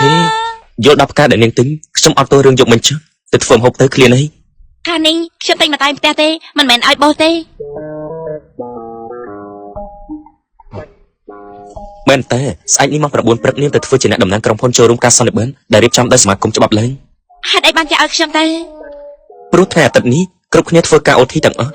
ខេយល់ដល់ផ្កាដែលនាងទិញខ្ញុំអត់ទោសរឿងយកមិញចុះទៅធ្វើម្ហូបទៅឃ្លានអី កាលនេះខ្ញុំទិញមកតែផ្ទះទេមិនមែនឲ្យបោះទេ មែនតើស្អែកនេះម៉ោង9ព្រឹកនាងទៅធ្វើជាអ្នកតំណាងក្រុមហ៊ុនចូលរួមការសន្និបាតដែលរៀបចំដោយសមាគមច្បាប់លែង ហេតុអីបានជាឲ្យខ្ញុំទៅ ព្រោះថ្ងៃអាទិត្យនេះគ្រប់គ្នាធ្វើការ OT ទាំងអស់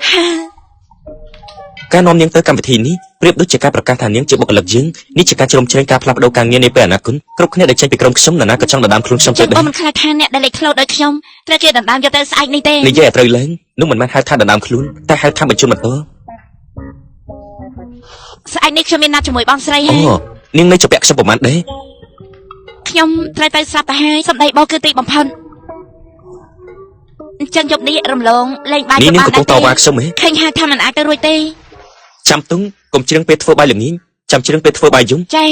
ការនាំនាងទៅកម្មវិធីនេះប្រៀបដូចជាការប្រកាសថានាងជាបុគ្គលិកយើងនេះជាការជ្រោមជ្រែងការផ្លាស់ប្ដូរការងារនាពេលអនាគតគ្រប់គ្នាដែលចេញពីក្រុមខ្ញុំនរណាក៏ចង់ដណ្ដើមខ្លួនខ្ញុំ ចឹ ទៅដែរ ងបងមិនខ្លាចថាអ្នកដែលលេចធ្លោដោយខ្ញុំត្រូវគេដណ្ដើមយកទៅស្អែកនេះទេ និយាយឲ្យត្រូវឡើងនោះមិនមែនហៅថាដណ្ដើមខ្លួនតែហៅថាបញ្ជូនបន្ត ស្អែកនេះខ្ញុំមានណាត់ជាមួយបងស្រី អូ ហើយ នាងនៅជាពាក់ខ្ញុំប្រហែលដែរ ខ្ញុំត្រូវទៅស្រាប់ទៅហើយសម្ដីបងគឺទីបំផុតអញ្ចឹងយប់នេះរំលងលេងបាយ នេះ ទៅបាន នាងកំពុងតវ៉ាខ្ញុំហ៎ ឃើញហៅថាមិនអាចទៅរួចទេ ចាំទុងកុំជ្រៀងពេលធ្វើបាយល្ងាចចាំជ្រៀងពេលធ្វើបាយយំ ចា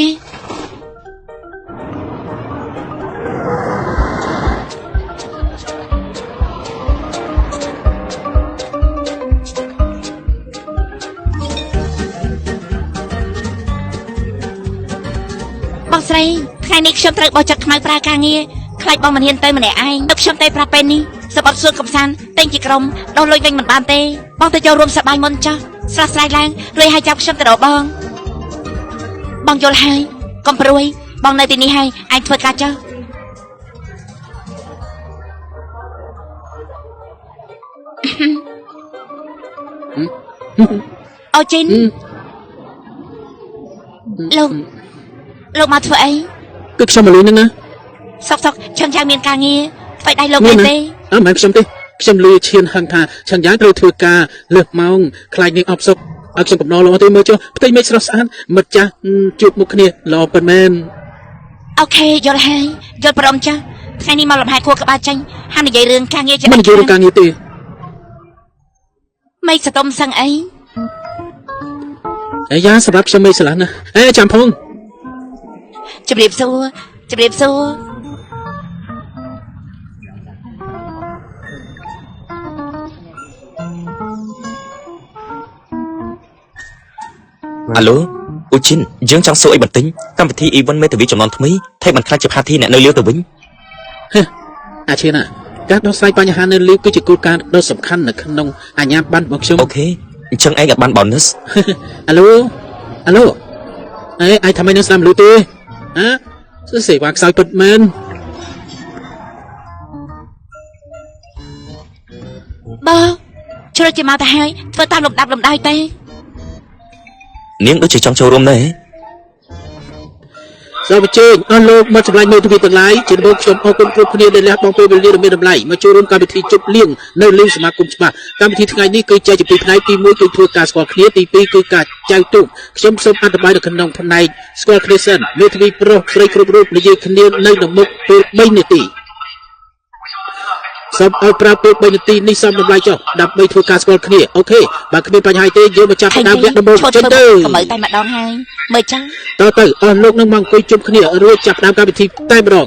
បងស្រីថ្ងៃនេះខ្ញុំត្រូវបោះចិត្តខ្មៅប្រើការងារខ្លាចបងមិនហ៊ានទៅម្នាក់ឯងទៅខ្ញុំទៅប្រាប់ពេលនេះសបត់សួនកំសាន្តតែងជាក្រុមដោះលុយវិញមិនបានទេបងទៅចូលរួមសប្បាយមុនចុះស្រស់ស្រាយឡើងរួចហើយចាប់ខ្ញុំទៅរកបងបងយល់ហើយកុំព្រួយបងនៅទីនេះហើយឯងធ្វើការចុះអូជីនលោកលោកមកធ្វើអី គឺខ្ញុំមកលឺហ្នឹងណា សុកសុកឆឹងយ៉ាងមានការងារធ្វើដៃលោក មានណា អីទេ អើមិនមែនខ្ញុំទេខ្ញុំលឺឈានហឹងថាឆឹងយ៉ាងត្រូវធ្វើការលើសម៉ោងខ្លាចនាងអបសុកឲ្យខ្ញុំកំណរល្អទេមើលចុះផ្ទៃមេឃស្រស់ស្អាតមិត្តចាស់ជួបមុខគ្នាល្អពិតមែន អូខេយល់ហើយយល់ព្រមចាស់ថ្ងៃនេះមកលំហែខួរក្បាលចេញហាមនិយាយរឿងការងារជា មិននិយាយរឿងការងារទេ មិនសតុំសឹងអី អាយ៉ាសម្រាប់ខ្ញុំមេឃស្រឡះណាស់អេចាំផង ជម្រាបសួរជម្រាបសួរ អាឡូអ៊ូជីនយើងចង់សួរអីបន្តិចកម្មវិធី event មេធាវីចំនួនថ្មីថេមិនខ្លាចជាផាធីអ្នកនៅលាវទៅវិញ ហេអាឈានណាការដោះស្រាយបញ្ហានៅលីវគឺជាគោលការណ៍ដ៏សំខាន់នៅក្នុងអាជ្ញាប័ណ្ណរបស់ខ្ញុំ អូខេអញ្ចឹងឯងអត់បាន bonus អាឡូអាឡូអេអាយថាម៉េចនឹងស្ដាប់លឺទេហ៎សេវាខ្សោយពិតមែន បើជ្រុលជាមកទៅហើយធ្វើតាមលំដាប់លំដោយទេ នាងដូចជាចង់ចូលរួមដែរហ៎ សូមអញ្ជើញអស់លោកមកចម្លាញ់មេធាវីទាំងឡាយជាដំបូងខ្ញុំអរគុណគ្រប់គ្នាដែលលះបង់ពេលវេលាដ៏មានតម្លៃមកចូលរួមកម្មវិធីជប់លៀងនៅលីវសមាគមច្បាស់កម្មវិធីថ្ងៃនេះគឺចែកជាពីរផ្នែកទី1គឺធ្វើការស្គាល់គ្នាទី2គឺការចែវទូកខ្ញុំសូមអធិប្បាយនៅក្នុងផ្នែកស្គាល់គ្នាសិនមេធាវីប្រុសស្រីគ្រប់រូបនិយាយគ្នានៅនៅមុខពេល3នាទីសូមឲ្យប្រើពេល3នាទីនេះសមតម្លៃចុះដើម្បីធ្វើការស្គាល់គ្នាអូខេបើគ្មានបញ្ហាទេយើងមកចាប់ផ្ដើមវគ្គដំបូង ឈប់ ចេញទៅ កុំឲ្យតែម្ដងហើយមើលចឹង តទៅអស់លោកនឹងមកអង្គុយជុំគ្នារួចចាប់ផ្ដើមកម្មវិធីតែម្ដង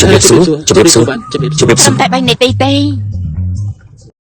ជម្រាបសួរជម្រាបសួរ ជម្រាបសួរ ជម្រាបសួរ ត្រឹមតែ3នាទីទេ